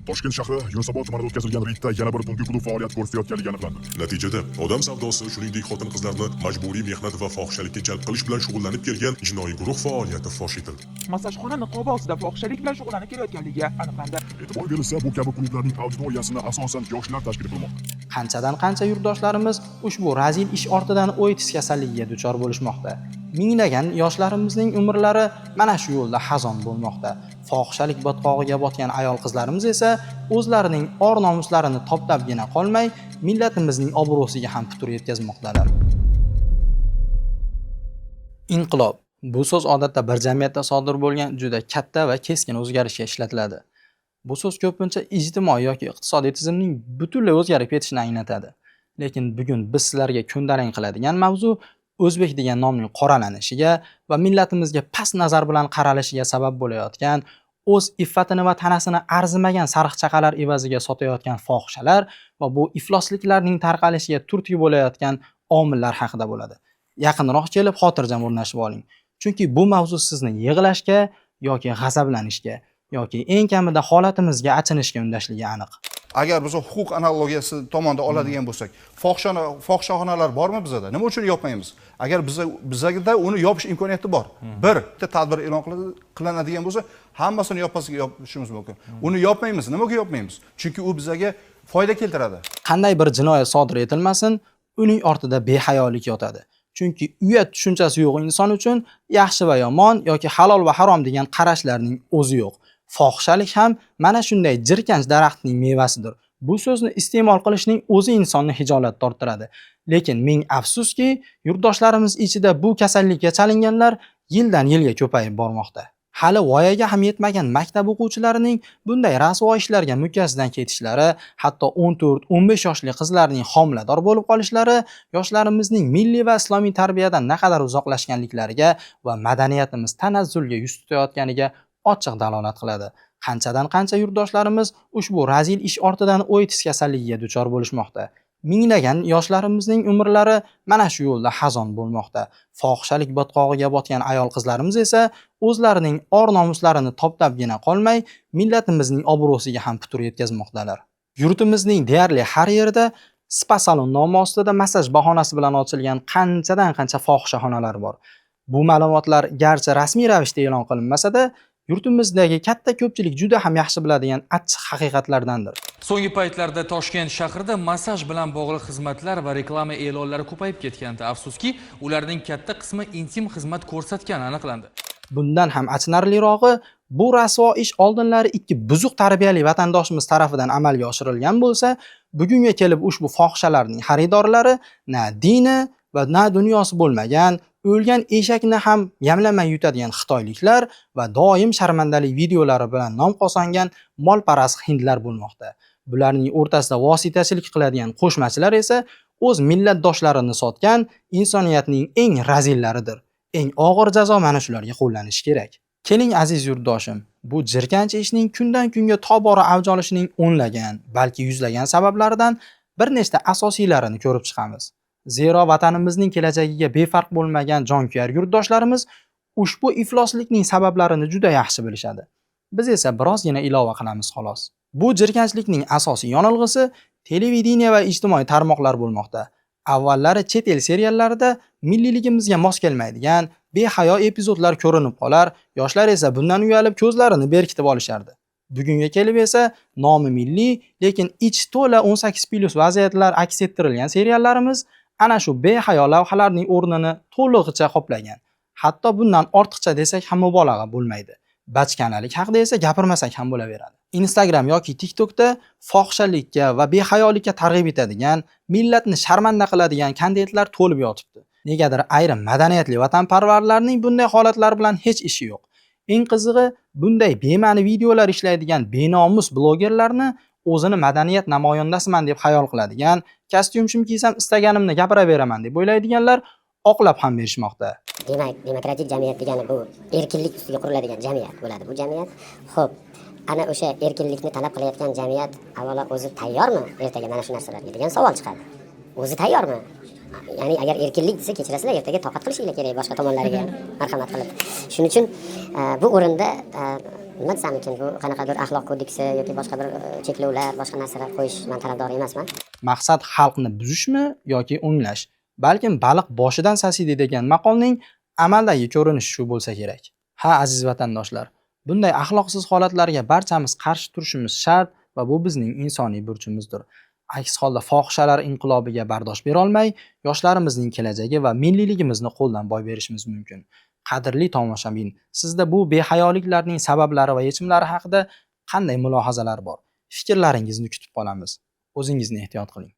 Toshkent shahri Yunusobod tumanida o'tkazilgan reydda yana bir tungi klub faoliyat ko'rsatayotganligi aniqlandi. Natijada odam savdosi, shuningdek, xotin-qizlarni majburiy mehnat va fohishalikka jalb qilish bilan shug'ullanib kelgan jinoiy guruh faoliyati fosh etildi. Massajxona niqobi ostida fohishalik bilan shug'ullanib kelayotganligi aniqlandi. E'tibor berilsa, bu kabi klublarning auditoriyasini asosan yoshlar tashkil qilmoqda. Qanchadan qancha yurtdoshlarimiz ushbu razil ish ortidan OITS kasalligiga duchor bo'lishmoqda. Minglagan yoshlarimizning umrlari mana shu yo'lda xazon bo'lmoqda. Fohishalik botqog'iga botgan ayol qizlarimiz esa o'zlarining or nomuslarini toptabgina qolmay, millatimizning obro'siga ham putur yetkazmoqdalar. Inqilob. Bu so'z odatda bir jamiyatda sodir bo'lgan juda katta va keskin o'zgarishga ishlatiladi. Bu so'z ko'pincha ijtimoiy yoki iqtisodiy tizimning butunlay o'zgarib ketishini anglatadi. Lekin bugun biz sizlarga ko'ndalang qiladigan mavzu o'zbek degan nomning qoralanishiga va millatimizga past nazar bilan qaralishiga sabab bo'layotgan, o'z iffatini va tanasini arzimagan sariq chaqalar evaziga sotayotgan fohishalar va bu iflosliklarning tarqalishiga turtki bo'layotgan omillar haqida bo'ladi. Yaqinroq kelib xotirjam o'rnashib oling. Chunki bu mavzu sizni yig'lashga yoki g'azablanishga yoki eng kamida holatimizga achinishga undashligi aniq. Agar biz huquq analogiyasi tomonda oladigan bo'lsak, fohishaxonalar bormi bizada? Nima uchun yopmaymiz? Agar bizada uni yopish imkoniyati bor. Bitta tadbir e'lon qilinadigan bo'lsa, hammasini yopishimiz mumkin. Uni yopmaymiz. Nimaga yopmaymiz? Chunki u bizaga foyda keltiradi. Qanday bir jinoyat sodir etilmasin, uning ortida behayolik yotadi. Chunki uyat tushunchasi yo'q inson uchun yaxshi va yomon yoki halol va harom degan qarashlarning o'zi yo'q. Fohishalik ham mana shunday jirkanch daraxtning mevasidir. Bu so'zni iste'mol qilishning o'zi insonni hijolat torttiradi. Lekin ming afsuski, yurtdoshlarimiz ichida bu kasallikka chalinganlar yildan yilga ko'payib bormoqda. Hali voyaga ham yetmagan maktab o'quvchilarining bunday rasvo ishlarga mukkasidan ketishlari, hatto 14-15 yoshli qizlarning homilador bo'lib qolishlari yoshlarimizning milliy va islomiy tarbiyadan naqadar uzoqlashganliklariga va madaniyatimiz tanazzulga yuz tutayotganiga ochiq dalolat qiladi. Qanchadan qancha yurtdoshlarimiz ushbu razil ish ortidan OITS kasalligiga duchor bo'lishmoqda. Minglagan yoshlarimizning umrlari mana shu yo'lda xazon bo'lmoqda. Fohishalik botqog'iga botgan ayol qizlarimiz esa o'zlarining or nomuslarini toptabgina qolmay, millatimizning obro'siga ham putur yetkazmoqdalar. Yurtimizning deyarli har yerida spa salon nomi ostida massaj bahonasi bilan ochilgan qanchadan qancha fohishaxonalar bor. Bu ma'lumotlar garchi rasmiy ravishda e'lon qilinmasa-da, yurtimizdagi katta ko'pchilik juda ham yaxshi biladigan achchiq haqiqatlardandir. So'nggi paytlarda Toshkent shahrida massaj bilan bog'liq xizmatlar va reklama e'lonlari ko'payib ketgandi. Afsuski, ularning katta qismi intim xizmat ko'rsatgani aniqlandi. Bundan ham achinarlirog'i, bu rasvo ish oldinlari ikki buzuq tarbiyali vatandoshimiz tarafidan amalga oshirilgan bo'lsa, bugunga kelib ushbu fohishalarning xaridorlari na dini va na dunyosi bo'lmagan, o'lgan eshakni ham yamlamay yutadigan xitoyliklar va doim sharmandali videolari bilan nom qozongan molparast hindlar bo'lmoqda. Bularning o'rtasida vositachilik qiladigan qo'shmachilar esa o'z millatdoshlarini sotgan insoniyatning eng razillaridir. Eng og'ir jazo mana shularga qo'llanishi kerak. Keling, aziz yurtdoshim, bu jirkanch ishning kundan kunga tobora avj olishining o'nlagan, balki yuzlagan sabablaridan bir nechta asosiylarini ko'rib chiqamiz. Zero vatanimizning kelajagiga befarq bo'lmagan jonkuyar yurtdoshlarimiz ushbu ifloslikning sabablarini juda yaxshi bilishadi. Biz esa birozgina ilova qilamiz, xolos. Bu jirkanchlikning asosiy yonilg'isi televideniye va ijtimoiy tarmoqlar bo'lmoqda. Avvallari chet el seriallarida milliyligimizga mos kelmaydigan behayo epizodlar ko'rinib qolar, yoshlar esa bundan uyalib ko'zlarini berkitib olishardi. Bugunga kelib esa nomi milliy, lekin ichi to'la 18+ vaziyatlar aks ettirilgan seriallarimiz ana shu behayo lavhalarning o'rnini to'lig'icha qoplagan. Hatto bundan ortiqcha desak ham mubolag'a bo'lmaydi. Bachkanalik haqida esa gapirmasak ham bo'laveradi. Instagram yoki TikTokda fohishalikka va behayolikka targ'ib etadigan, millatni sharmanda qiladigan kontentlar to'lib yotibdi. Negadir ayrim madaniyatli vatanparvarlarning bunday holatlar bilan hech ishi yo'q. Eng qizig'i, bunday bema'ni videolar ishlaydigan benomus blogerlarni o'zini madaniyat namoyandasiman deb xayol qiladigan, kostyum shim kiysam istaganimni gapiraveraman deb o'ylaydiganlar oqlab ham berishmoqda. Demak, demokratik jamiyat degani bu erkinlik ustiga quriladigan jamiyat bo'ladi bu jamiyat. Xo'p, ana o'sha erkinlikni talab qilayotgan jamiyat avvalo o'zi tayyormi ertaga mana shu narsalarga degan savol chiqadi. O'zi tayyormi? Ya'ni agar erkinlik desa, kechirasizlar, ertaga toqat qilishinglar kerak boshqa tomonlariga ham marhamat qilib. Shuning uchun bu o'rinda nima desam ekan, bu qanaqadir axloq kodeksi yoki boshqa bir cheklovlar, boshqa narsalar qo'yish man tarafdori emasman. Maqsad xalqni buzishmi yoki o'nglash? Balkim baliq boshidan sasiydi degan maqolning amaldagi ko'rinishi shu bo'lsa kerak. Ha, aziz vatandoshlar, bunday axloqsiz holatlarga barchamiz qarshi turishimiz shart va bu bizning insoniy burchimizdir. Aks holda fohishalar inqilobiga bardosh berolmay, yoshlarimizning kelajagi va milliyligimizni qo'ldan boy berishimiz mumkin. Qadrli tomoshabin, sizda bu behayoliklarning sabablari va yechimlari haqida qanday mulohazalar bor? Fikrlaringizni kutib qolamiz. O'zingizni ehtiyot qiling.